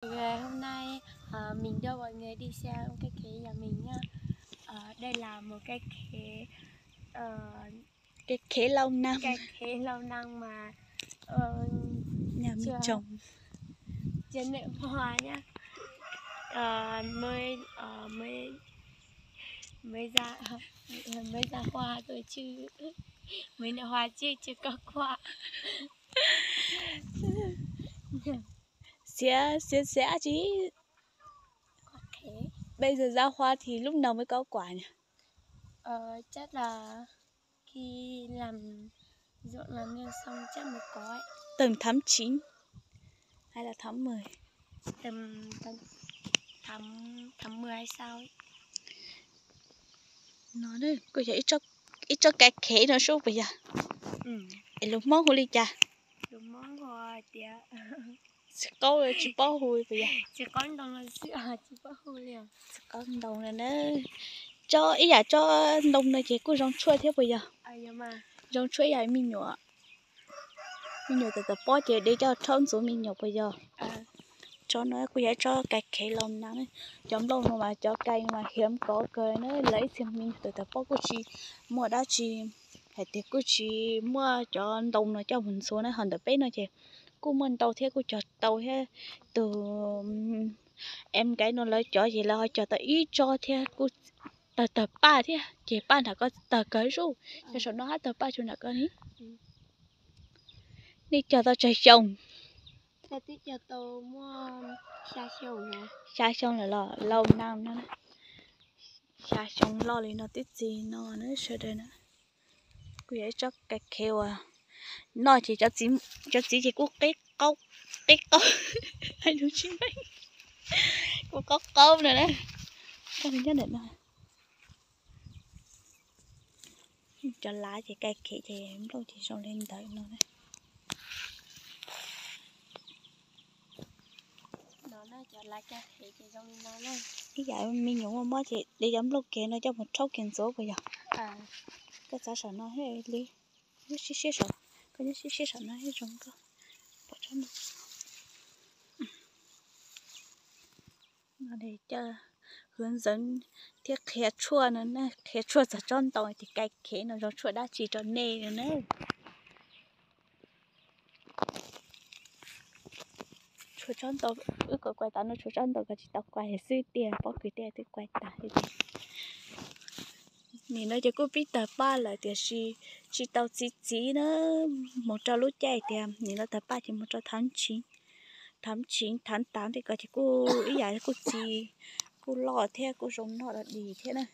Ngày hôm nay, ờ, mình đưa mọi người đi xem cây khế nhà mình nhá. Ờ, đây là một cây khế, ờ, Cây khế lâu năm. Cây khế lâu năm mà, ờ, Nhà mình chưa, trồng. Chưa nở hoa nhá. Ờ, mới, ờ, mới, mới ra, mới ra hoa thôi chứ. Mới nở hoa chứ chưa có quả. Xiav, xiav, xiav dab tsi? Bây giờ ra hoa thì lúc nào mới có quả nhỉ? Ờ, chắc là khi làm ruộng làm nương xong chắc mới có ấy. Tầm tháng chín hay là tháng mười? Tầm, tầm, tháng, tháng mười hay sao ấy. No, kuj yog ib tsob, ib tsob kais khev no sub puas yog? Es lus Hmoob hu li cas? Lus Hmoob hu tias, tsis qaub, tsis paub hu puas yog? Tsis qaub ntoo no xwb, tsis paub hu li. Tsis qaub ntoo no na. Tsob ib yam tsob ntoo no ces kuj zoo tshuaj thiab puas yog? Zoo tshuaj ib yam me nyuam. Me nyuam tawm tawm pob ces de coj rhaub ntxuav me nyuam puas yog? Tsob no kuj yog ib tsob kais khev los na. Cov nplooj no mas cov kais no mas hiam kov kawg na, lawv ib txhia me nyuam tawm tawm pob kuj tsis muaj dab tsi, hais tias kuj tsis muaj cov ntoo no coj mus ntxuav na. Ho ntawm peb no ces kuj muaj ntoo thiab kuj cog tau thiab. Tus em nkaiv no lawv cov ces lawv ho cog tau ib tsob thiab kuj tawg tawg paj thiab, ces paj nram ko tawg kawg zuj, cov saum no hab tawg paj tsuas nram ko ni. Nej cog tau tsawg xyoo? Xya xyoo lawm los lau na no. Xya xyoo loj li no twb txi no na sawv daws na. Kuj yog ib tsob kais khev uas noj ces cov txiv ces kuj qeb qaub, qeb qaub, lub tsis meej, kuj qaub qaub no na. Nyob ntawm no, cov lav ces kais khev ces nplooj ces zoo li ntawd no na. Ib yam me nyuam muaj mob ces de cov nplooj kev no coj mus rhaub kev ntxuav puas yog? Koj txav saum no thiab li, nyob siab siab saum, koj nyob siab siab saum no thiab zoo nkauj. Pom tsob no. Coj hwv ntxeev thiab qhia tshuaj no na, qhia tshuaj txog tsob ntoo ces kais khev no zoo tshuaj dab tsi rau nej no na. Tshuav tsob ntoo, wb kuj kuais tas no, tshuav tsob ntoo ko tsis tau kuais xwb tiag, pob kws tiaj twb kuais tas li tiag. Nim no ces kuj pib tawg paj lawm tiam sis tsis tau txi txiv na, mus rau lub caij tias nim no tawg paj ces mus rau thab tsiv, thab tsiv thab tav tej ko ces kuj ib yam kuj txi, kuj loj thiab kuj zoo noj dog dig thiab na.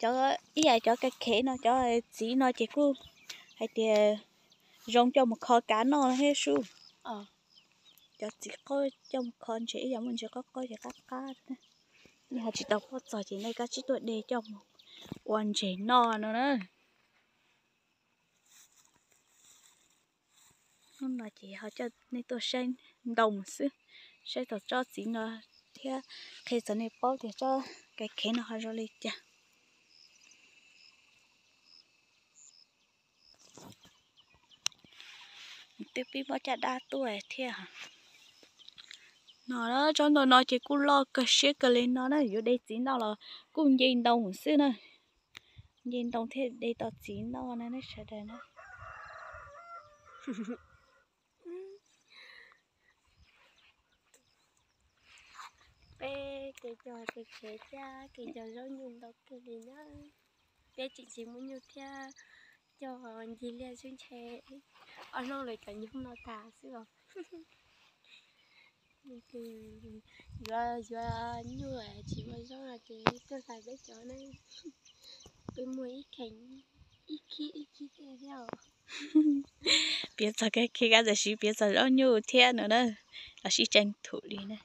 Cov ib yam cov kais khev no cov txiv no ces kuj hais tias zoo coj mus kho kav noj thiab sub. Cov txiv qaub coj mus kho ntses ib yam muaj ntses qaub qaub ces qab qab. Nej ho tsis tau poj txog ces nej kav tsij tuaj de coj mus ua ntses noj no na. Hnub no ces ho coj nej tuaj saib ntoo xwb, saib txog tsob txiv no thiab qhia txog nej paub tias tsob kais khev no ho zoo li cas. Twb pib muab caj dab tuaj thiab. No tsob ntoo no ces kuj loj kawg siab kawg li no na, yuav de txiv noj los kuj nce ntoo xwb na. Nce ntoo thiaj de tau txiv noj na sawv daws na. Peb kev cog kev khev thiab kev cog zaub nyuj ntau kawg li na. Peb tseem tsis muaj nyuj thiab cog ncig liaj xwb ntshe ob hnub lawv cov nyuj no tas xwb os. Yuav, yuav nyuj tsis ua zaub no ces tuaj xaiv peb cov na. Peb muaj ib kheev ib khib ib khib tej thiab os. Piav txog kev khi kab tab sis piav txog zaub nyuj thiab no na, los sib tseeb thum li na.